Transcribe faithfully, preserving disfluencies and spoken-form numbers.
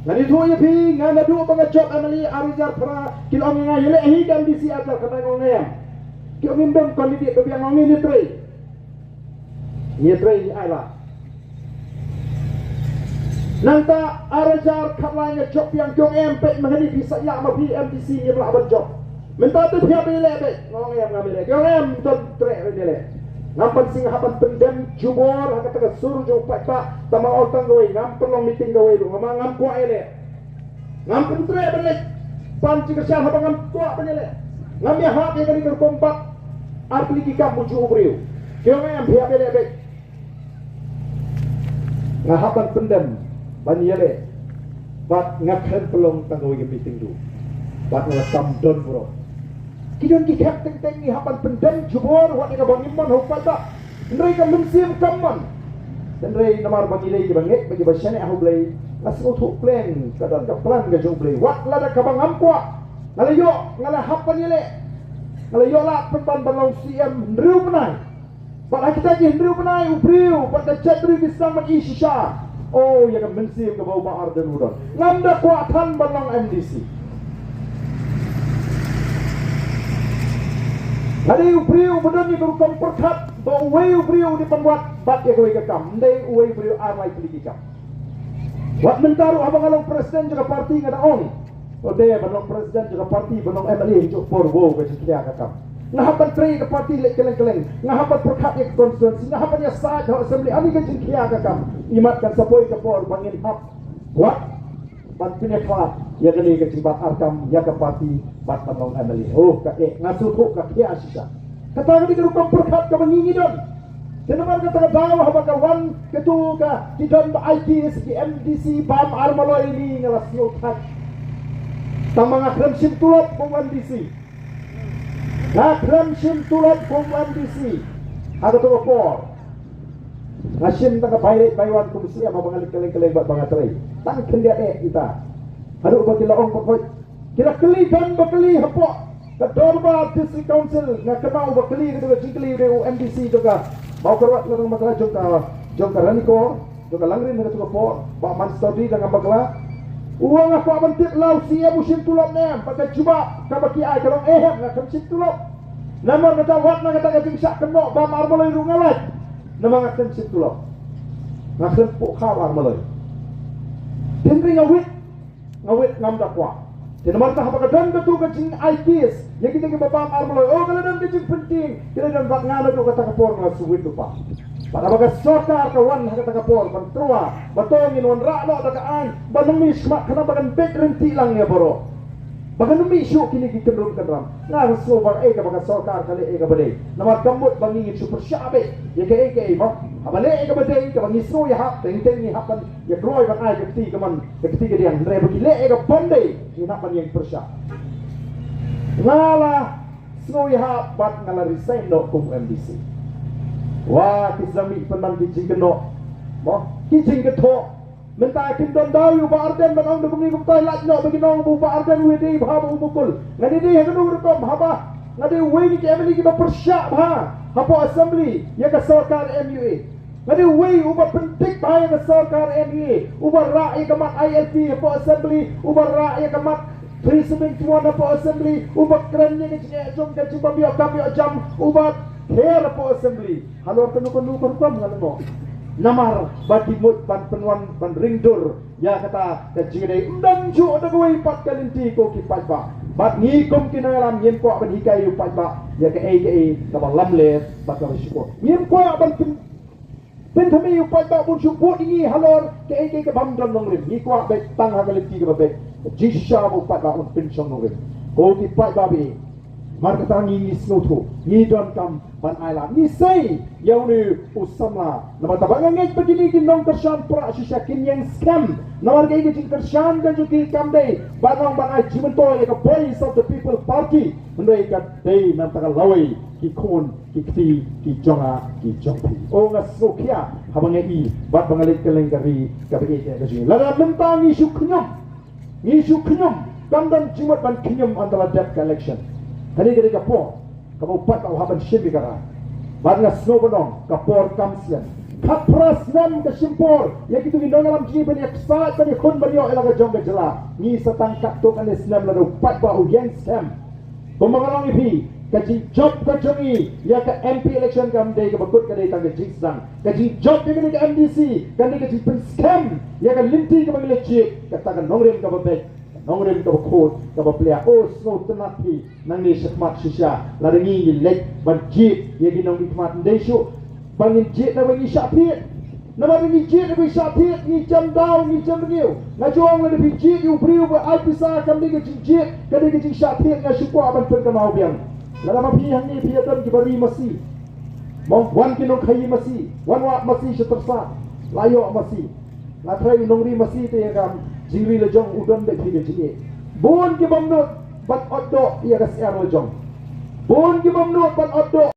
Ngan ïathuh ïa phi, nga naduh ba nga jop M L A ar hajar phra, ki la ong ïa nga ïaleh hi ka M D C ar hajar khyndai, nga ong ngam. Ki ong ngim don candidate ba biang, nga ong ngin ïatrei. Ngi ïatrei, ngi ai lad. Nangta ar hajar khatlai nga jop biang, ki ong em, peit ma nga ni, phi sa ïa ma phi M D C, ngim lah ban jop. Mynta te phi hap ïaleh beit, nga ong em, ngam ïaleh. Ki ong em, don treh ban ïaleh. Ngam pan sing, hap ban pyndem jubor ha kata ka sur jong u paidbah, tang ma ong tang kawei, ngam pynlong meeting kawei ruh, ngam, ngam kwah ïaleh. Ngam pyntreh ban leit pan jingkyrshan haba ngam kwah ban ïaleh. Ngam ïahap ïa kane ka rukom bat ar tylli ki kam u juh u briew. Ki ong em, phi hap ïaleh beit. Nga hap ban pyndem ban ïaleh. Bad nga khlem pynlong tang kawei ka meeting ruh. Bad nga la tam don baroh. Ki don ki khep teng teng, ngi hap ban pyndem jubor wat ïa kaba ngim mon ha u paidbah. Hynrei ka mynsiem kam mon. Hynrei namar ba ngi dei kiba ngeit bad kiba shaniah ha U Blei, nga sngewthuh pleng ka don ka plan ka jong U Blei. Wat lada kaba ngam kwah, nga la ïoh, nga la hap ban ïaleh. Nga la ïoh lad pynban ban long C M hynriew bnai. Bad ha kita ki hynriew bnai u briew bad ka jaitbynriew ki sdang ban ïohi shisha, oh, ïa ka mynsiem kaba u Bah Ardent u don. Ngam da kwah than ban long M D C. Nga dei u briew ba don ïa ka rukom pyrkhat ba uwei u briew u dei ban wad bad ïa kawei ka kam, ym dei uwei u briew ar lai tylli ki kam. Wat mynta ruh haba nga long president jong ka party nga da ong, oh, dei ban long president jong ka party, ban long M L A, jong por wow ka jingkhia ka kam. Nga hap ban trei ïa ka party leit kylleng kylleng. Nga hap ban pyrkhat ïa ka constituency. Nga hap ban ïasaid ha assembly. Ani ka jingkhia ka kam. Imat kan sa poi ka por ba ngin hap wat ban pynïakhlad ïa kane ka jingbat ar kam ïa ka party bad ban long M L A. Oh, ka eh, nga sngewthuh ka khia shisha. Kata ka dei ka rukom pyrkhat kaba ngi ngi don. Te namar kata ka daw haba ka wan katu ka, ki don ba ai case, ki M D C bam ar maloi, ni nga la sngewthuh. Tang ma nga khlem shim tulop kum M D C. Nga khlem shim tulop kum M D C ha kato ka por. Nga shim tang ka bai leit bai wan kum C M haba nga leit kylleng kylleng bad ba nga trei. Tang khyndiat eh kita. Haduh ba ki la ong ba khoi. Ki la kylli, don ba kylli hapoh ka dorbar District Council. Nga kynmaw ba kylli, ka dei ka jingkylli dei u M D C jong ka Mawkyrwat, ka dong bakla jong ka, jong ka Ranikor. Jong ka Langrin ha kato ka por, Bah Manstody da nga bakla. U ong nga kwah ban tip la u C M u shim tulop ne em, bad ka jubab kaba ki ai ka long, eh, em, nga khlem shim tulop. Namar kata wat na kata ka jingshah kynnoh bam ar maloi ruh nga lait. Namar nga khlem shim tulop. Nga khlem pyrkhat ar maloi. Hynrei nga wit Nga wit, ngam da kwah. Te namar kata haba ka don katu ka jingai case ïa kita kiba bam ar maloi, oh, ka la don ka jingpyntieng, ka la don, bad nga naduh kata ka por nga la shu wit lypa. Bad haba ka sorkar ka wan ha kata ka por ban tyrwa ba to ngin wanrah noh da ka aiñ, ba nang mih shakhmat khnang ba kan beit ryntih lang ïa baroh, ba kan mih shuh kine ki kynrum kynram. Nga sngew ba kaei kaba ka sorkar ka leh ïa kaba dei. Namar kam mut ba ngi ngin shu pyrshah beit ïa kaei kaei, ba haba leh ïa kaba dei, kaba ngi sngew ïahap, teng teng ngi hap ban ïa kloi ban ai ka kti ka mon, ka kti ka diang, hynrei ba ki leh ïa ka bym dei, ngi hap ban ïeng pyrshah. Nga la sngew ïahap bad nga la resign noh kum M D C. Wa, ki sdang mih pynban ki jingkynnoh, mo, ki jingkynthoh. Mynta kim don daw ïa u Bah Ardent ban ong da kumne kumta, lait noh ba kin ong ba u Bah Ardent u dei bha bad u Mukul. Nga dei dei ha kano ka rukom haba nga dei uwei na ki M L A kiba pyrshah bha hapoh assembly ïa ka sorkar M U A. Nga dei uwei uba pyndik bha ïa ka sorkar M U A, uba rah ïa ka mat I L P hapoh assembly, uba rah ïa ka mat three seven one hapoh assembly, uba kren ïa ka jingeh jong ka jingbym ïoh kam ïoh jam, uba kher hapoh assembly. Halor kano kano ka rukom nga la noh. Namar ba ki mut ban pynwan ban ringdur ïa kata ka jingïadei, ym don juh da kawei pat ka lynti, ko ki paidbah. Bad ngi kum ki nongïalam ngim kwah ban hikai ïa u paidbah ïa kaei kaei kaba lamler bad kaba shukor. Ngim kwah ban pyn Pynthame ïa u paidbah ban shu bud ïa ngi halor kaei kaei ka bym don nongrim. Ngi kwah beit tang ha ka lynti kaba beit, jingshisha ba u paidbah un pynshong nongrim. Ko ki paidbah ba ïeit, namar kata ngi, ngi sngewthuh, ngi donkam ban ailad. Ngi sei ïa une u samla, namar kata ba nga ngeit ba kine ki nongkyrshan prah shisha kin ïeng skhem. Namar kaei ka jingkyrshan ka jong ki kam dei ban long ban ai jingmyntoi ïa ka Voice of the People Party. Hynrei ka dei na ka bynta ka lawei ki khun ki kti ki jong nga ki jong phi. O, nga sngewkhia haba nga i bad ba nga leit kylleng ka ri kaba ïeit ka jong ngi. Lada mynta ngi shu khñium, ngi shu khñium, kam don jingmut ban khñium hynda la dep ka election. Kane ka dei ka por kaba u paidbah u hap ban shim ïa ka rai. Bad nga sngew ban ong ka por kam slem. Khatphra snem ka shim por ïa kito ki nongïalam jong ngi ban ïa ksaid ban ïa khun ban ïoh ïa la ka jong ka jylla. Ngi sa tang katto katne snem lada u paidbah u ïeng skhem. Kumba nga ong ïa phi, ka jingjop ka jong ngi ïa ka M P election kam dei kaba kut, ka dei tang ka jingsdang. Ka jingjop ïa kane ka M D C kan dei ka jingpynskhem ïa ka lynti kaba ngi la jied, kata ka nongrim kaba beit, ka nongrim kaba khuid, kaba plia. O, sngewtynnat phi. Nangne shakhmat shisha, lada ngi ngi leit ban jied ïa ki nongmihkhmat, ym dei shuh ba ngin jied naba ngi shah thied. Namar ngi jied naba ngi shah thied, ngi jem daw, ngi jem rngiew. Nga ju ong, lada phi jied ïa u briew ba ai pisa, kam dei ka jingjied, ka dei ka jingshah thied. Nga shu kwah ban pynkynmaw biang. Lada ma phi hangne phi ïa don kiba ri masi, mo, wan ki nongkhaïi masi, wan wad masi sha tyrsad, la ïoh masi. La trei u nongri masi te ïa ka jingri la jong u don beit phi ka jingeh. Bun ki bym nud ban ot doh ïa ka syiar la jong. Bun ki bym nud ban ot doh